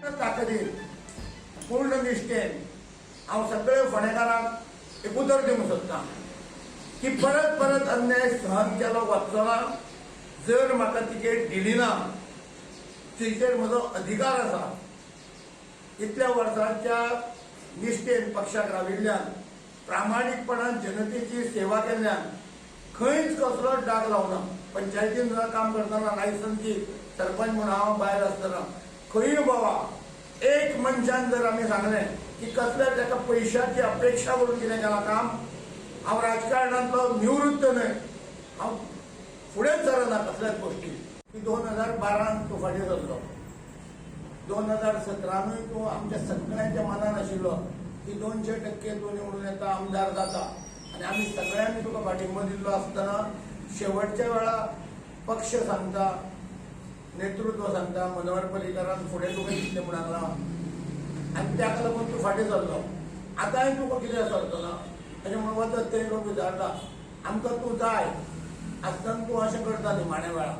ताकदीन, पूर्ण निश्ठेन हांव सगळे फोंडेकारांक एक उतर दिवंक सोदतां की परत परत अन्याय सहन केलो वचचो ना. जर म्हाका तिकेट दिली ना, तिचेर म्हजो अधिकार आसा. इतल्या वर्सांच्या निश्ठेन पक्षाक राविल्ल्यान, प्रामाणीकपणान जनतेची सेवा केल्ल्यान, खंयच कसलोच डाग लावना. पंचायतीन सुद्दां काम करतना, लायसन्सी सरपंच म्हणून हांव भायर आसतना, खंयूय बाबा एक मनशान जर आमी सांगलें की कसल्या ताका पयशाची अपेक्षा करून कितें केलां काम, हांव राजकारणांतलो निवृत्त न्हय, हांव फुडेंच सरना कसल्याच गोश्टी. की 2012न तूं फाटीं सरलो, 2017नूय तूं आमच्या सगळ्यांच्या मनान आशिल्लो की 200% तूं निवडून येता, आमदार जाता आनी आमी सगळ्यांनी तुका पाठिंबो दिल्लो आसतना शेवटच्या वेळा पक्ष सांगता, नेतृत्व सांगता, मनोहर पर्रीकारान फुडें तुका दितलें म्हूण सांगलां आनी ताका लागून तूं फाटीं सरलो. आतांय तुका कितें सरचो ना अशें म्हणून वचत थंय लोक विचारता, आमकां तूं जाय आसतना तूं अशें करता निमाण्या वेळा.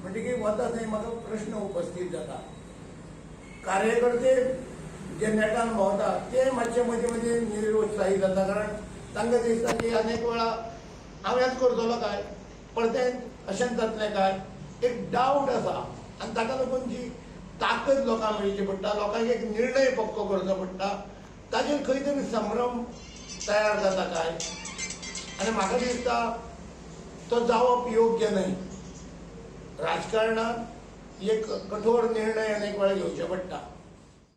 म्हणटकीर वता थंय म्हाका प्रश्न उपस्थीत जाता. कार्यकर्ते जे नेटान भोंवता ते मातशे मदीं मदीं निरुत्साही जाता, कारण तांकां दिसता की अनेक वेळा हांव हेंच करतलो काय, परतें अशेंच जातलें काय, एक डावट आसा. आनी ताका लागून जी ताकद लोकांक मेळची पडटा, लोकांक एक निर्णय पक्को करचो पडटा, ताजेर खंय तरी संभ्रम तयार जाता काय आनी म्हाका दिसता तो जावप योग्य न्हय. राजकारणात एक कठोर निर्णय अनेक वेळा घेवचे पडटा.